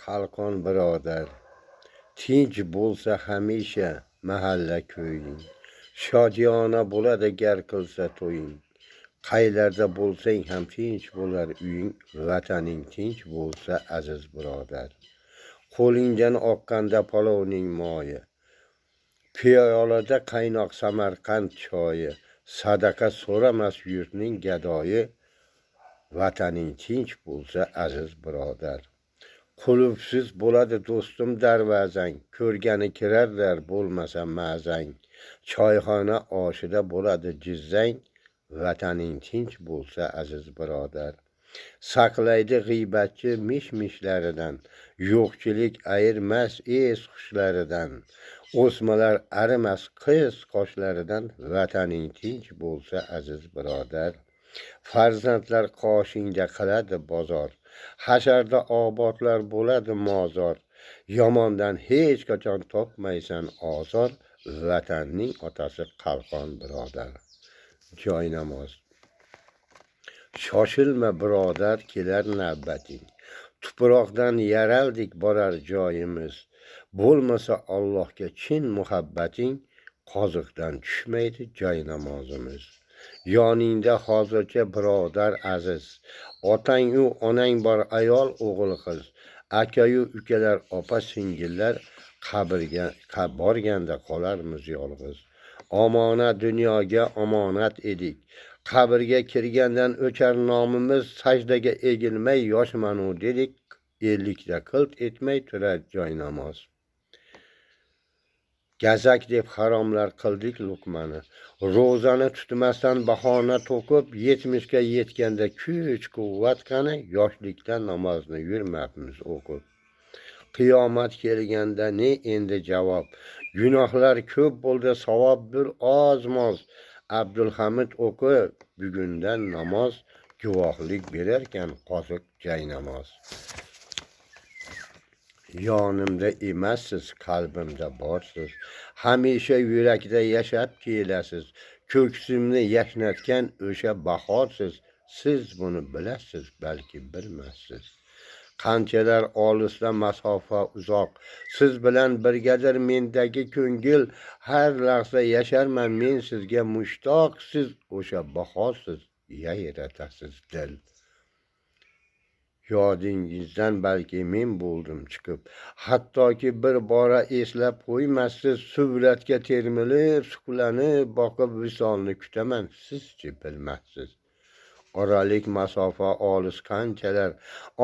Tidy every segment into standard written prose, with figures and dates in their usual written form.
Qalqon birodar, tinch bo'lsa hamisha mahalla ko'ying, shodiyona bo'ladi gar qilsa to'ying. Qaylarda bo'lsang ham tinch bo'lar uying, vataning tinch bo'lsa aziz birodar. Qo'lingdan oqqanda palovning moyi, piyolada qaynoq Samarqand choyi, sadaqa so'ramas yurtning gadoyi, vataning tinch bo'lsa aziz birodar. Qulfsiz bo'ladi do'stim darvozang, ko'rgani kirarlar bo'lmasa ma'zang. Choyxona oshida bo'ladi jizzang, vataning tinch bo'lsa aziz birodar. Saqlaydi g'iybatchi mish-mishlaridan, yo'qchilik ayirmas es hushlaridan. O'smalar arimas qiz qoshlaridan, vataning tinch bo'lsa aziz birodar. Farzandlar qoshingda qiladi bozor, hasharda obodlar bo'ladi mozor. Yomondan hech qachon topmaysan ozor, vatanning otasi qalqon birodar. Joy namoz. Shoshilma birodar, kelar navbating. Tuproqdan yaraldik borar joyimiz. Bo'lmasa Allohga chin muhabbating, qoziqdan tushmaydi joy namozimiz. Yoningda hozircha birodar aziz, otang-u onang bor, ayol o'g'il qiz, aka-yu ukalar, opa singillar, qabrga borganda qolarmiz yolg'iz. Omonat dunyoga omonat edik. Qabrga kirgandan o'char nomimiz, sajdaga egilmay yoshmanu dedik, 50da qilt etmay turar joy namoz. Gazak deb haromlar qildik luqmani. Ro'zani tutmasdan bahona to'qib, 70ga yetganda kuch quvvat qani, yoshlikda namozni yurmabmiz o'qib. Qiyomat kelganda ne endi javob? Gunohlar ko'p bo'ldi, savob bir oz-moz. Abdulhamid o'qi bugundan namoz, guvohlik berarkan qoziq jaynamoz. Yonimda emassiz, qalbimda borsiz. Hamisha yurakda yashab kelasiz. Ko'ksimni yashnatgan o'sha bahorsiz. Siz buni bilasiz, balki bilmassiz. Qanchalar olisda masofa uzoq. Siz bilan birgadir mendagi ko'ngil. Har lahza yasharman men sizga mushtoq. Siz o'sha bahorsiz, yayratasiz dil. Yodingizdan balki men bo'ldim chiqib, hattoki bir bora eslab qo'ymassiz. Suvratga termilib, suqlanib boqib visolni kutaman, sizchi bilmassiz. Oralik masofa olis qanchalar,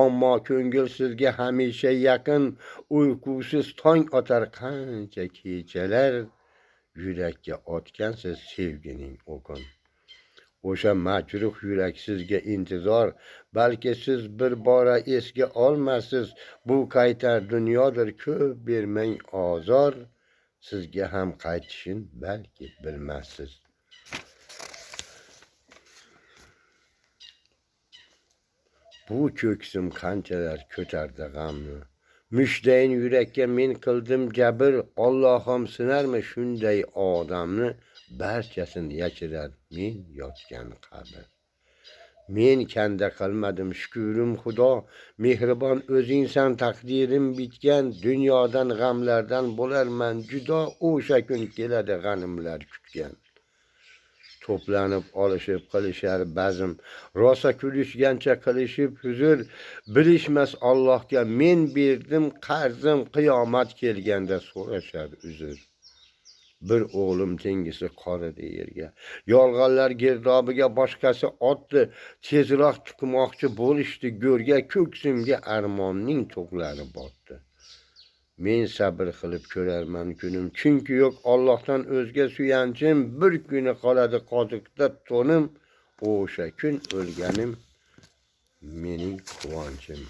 ammo ko'ngil sizga hamisha yaqin. Uyqusiz tong otar qancha kechalar, yurakka otgansiz sevgining o'qin. O'sha majruh yurak sizga intizor, balki siz bir bora esga olmassiz. Bu qaytar dunyodir, ko'p bermang ozor, sizga ham qaytishin balki bilmassiz. Bu ko'ksim qanchalar ko'tardi g'amni. Mushdayin yurakka men qildim jabr, Allohim sinarmi shunday odamni? Barchasini yashirar men yotgan qabr. Men kanda qilmadim, shukurim Xudo, mehribon o'zingsan, taqdirim bitgan. Dunyodan g'amlardan bo'larman judo, o'sha kun keladi g'animlar kutgan. To'planib olishib qilishar bazm, rosa kulishgancha qilishib huzur. Bilishmas Allohga men berdim qarzim, qiyomat kelganda so'rashar uzr. Bir o'g'lim tengisi qoladi yerga, yolg'onlar girdobiga boshqasi otdi. Tezroq tiqmoqchi bo'lishdi go'rga, ko'ksimga armonning to'qlari botdi. Men sabr qilib ko'rarman kunim, chunki yo'q Allohdan o'zga suyanchim. Bir kuni qoladi qoziqda to'nim, o'sha kun o'lganim mening quvonchim.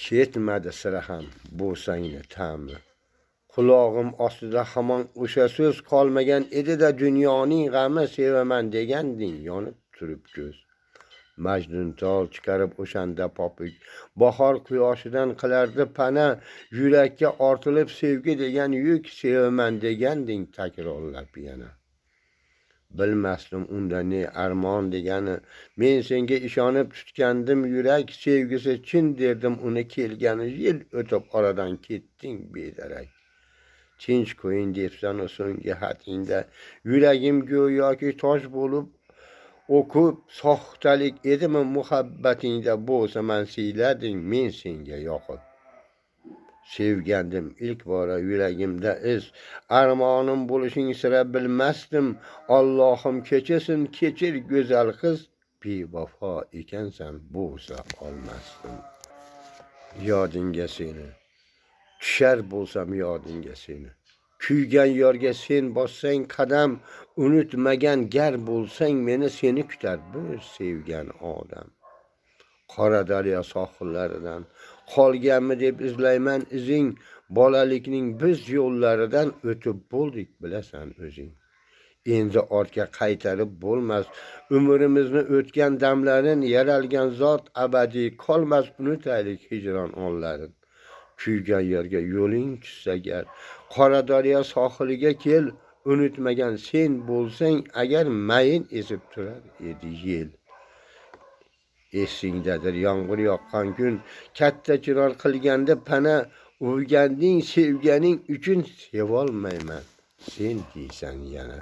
Ketmadi sira ham bo'sangni ta'mi. Qulog'im ostida hamon o'sha so'z qolmagan edi-da dunyoning g'ami. Sevaman deganding yonib turib ko'z. Majnuntol chiqarib o'shanda popuk, bahor quyoshidan qilardi pana. Yurakka ortilib sevgi degan yuk, sevaman deganding takrorlab yana. Bilmasdim unda ne armon degani. Men senga ishonib tutgandim yurak, sevgisi chin derdim uni kelgani. Yil o'tib oradan ketding bedarak. Tinch qo'ying debsan so'nggi xatingda. Yuragim go'yoki tosh bo'lib o'qib, soxtalik edimi muhabbatingda? Bo'lsa man siylarding men senga yoqib. Sevgandim ilk bora yuragimda iz, armonim bo'lishing sira bilmasdim. Allohim kechirsin, kechir go'zal qiz, bevafo ekansan, bo'sa olmasdim. Yodingga seni tushar bo'lsam, yodingga seni. Kuygan yorga sen bossang qadam, unutmagan gar bo'lsang meni, seni kutar bir sevgan odam. Qora daryo sohillaridan qolganmi deb izlayman izing, bolalikning biz yo'llaridan o'tib bo'ldik, bilasan o'zing. Endi ortga qaytarib bo'lmas umrimizni o'tgan damlarin, yaralgan zot abadiy qolmas, unutaylik hijron onlarin. Kuygan yerga yo'ling tushsa agar, qora daryo sohiliga kel, unutmagan sen bo'lsang agar, mayin esib turar edi yel. Esingdadir yomg'ir yoqqan kun, katta chinor qilganda pana, uvganding sevganing uchun, sevolmayman sen deysan yana.